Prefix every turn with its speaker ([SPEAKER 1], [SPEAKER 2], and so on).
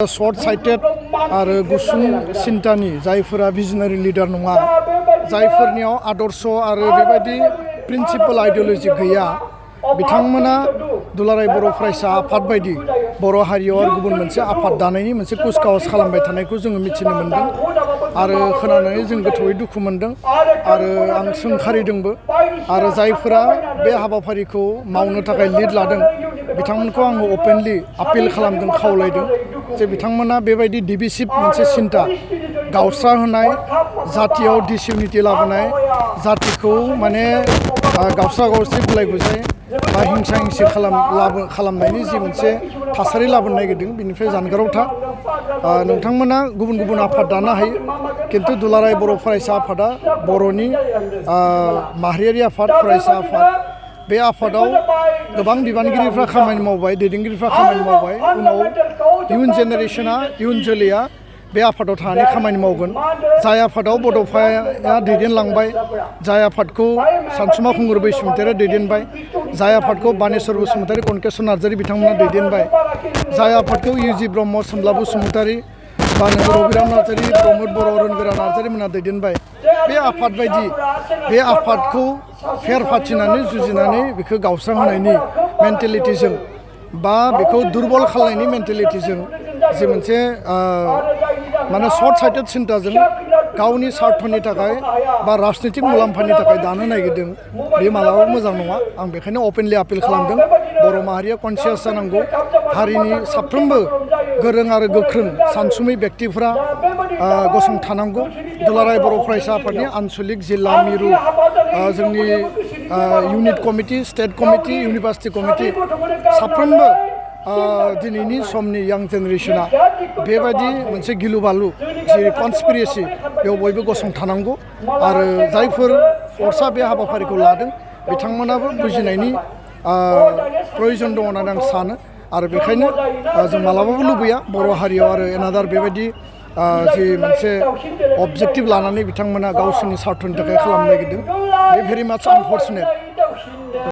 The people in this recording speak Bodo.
[SPEAKER 1] शर्ट साइटेड आरो गुसुं सिन्तानि जायफोरा भिजनारि लिडार नङा, जायफोरनियाव आदर्श आरो बेबायदि प्रिन्सिपल आइडियोलॉजी गैया, बिथांमोना दुलाराय बर' फरायसा आफाद बायदि बर' हारियाव आरो गुबुन मोनसे आफाद दानायनि मोनसे कुचकावाज खालामबाय थानायखौ जोङो मिथिनो मोनदों आरो खोनानानै जों गोथौयै दुखु मोनदों आरो आं सोंखारिदोंबो आरो जायफोरा बे हाबाफारिखौ मावनो थाखाय लिड लादों बिथांमोनखौ आङो अपेनलि आपिल खालामदों, खावलायदों जे बिथांमोना बेबायदि डिभिसिभ मोनसे सिन्ता गावस्रा होनाय, जातियाव डिसइउनिटि लाबोनाय, जातिखौ माने गावस्रा गावस्रि बुलाय बुजाय बा हिंसा हिंसि खालामनायनि जि मोनसे थासारि लाबोनो नागिरदों बिनिफ्राय जानगाराव था। नोंथांमोना गुबुन गुबुन आफाद दानो हायो, किन्तु दुलाराय बर' फरायसा आफादा बर'नि माहारियारि आफाद, फरायसा आफाद, बे आफादाव गोबां बिबानगिरिफ्रा खामानि मावबाय, दैदेनगिरिफ्रा खामानि मावबाय। उनाव इयुन जेनेरेशना, इयुन जोलैया बे आफादाव थानानै खामानि मावगोन। जाय आफादाव बड'फाया दैदेनलांबाय, जाय आफादखौ सानसुमा खुंगुर बैसोमुतियारिया दैदेनबाय, जाय आफादखौ बानेश्वर बसुमतारी, कनकेश्वर नार्जारी बिथांमोना दैदेनबाय, जाय आफादखौ इउजि ब्रह्म, सोमला बसुमतारी, रबिराम नार्जारी, प्रमद बर', रनगोरा नार्जारी मोनहा दैदेनबाय। बे आफाद बायदि बे आफादखौ फेर फाथिनानै जुजिनानै बेखौ गावस्रांहोनायनि मेन्टेलिटिजों बा बेखौ दुरबल खालामनायनि मेन्टेलिटिजों जे मोनसे माने सर्ट साइटेड सिन्ताजों गावनि स्वार्थनि थाखाय बा राजनितिक मुलाम्फानि थाखाय दानो नागिरदों, बे मालाबाबो मोजां नङा। आं बेखायनो अपेनलि आपिल खालामदों, बर' माहारिया कनसियास जानांगौ, हारिनि साफ्रोमबो गोरों आरो गोख्रों सानसुमै बेक्तिफ्रा गसंथानांगौ। दुलाराय बर' फरायसा आफादनि आन्सलिक, जिल्ला, मिरु, जोंनि unit committee, state committee, university committee साफ्रोमबो दिनैनि समनि यां जेनेरेशना बेबायदि मोनसे गिलु बालु जि कनस्पिरेसि बेयाव बयबो गसंथानांगौ आरो जायफोर फर्सआ बे हाबाफारिखौ लादों बिथांमोनाबो बुजिनायनि प्रयजन दङ होननानै आं सानो आरो बेखायनो जों मालाबाबो लुबैया बर' हारियाव आरो एनादार बेबायदि जि मोनसे अबजेक्टिभ लानानै बिथांमोना गावसोरनि स्वार्थनि थाखाय खालामनो नागिरदों। बे भेरि माच आनफर्चुनेट।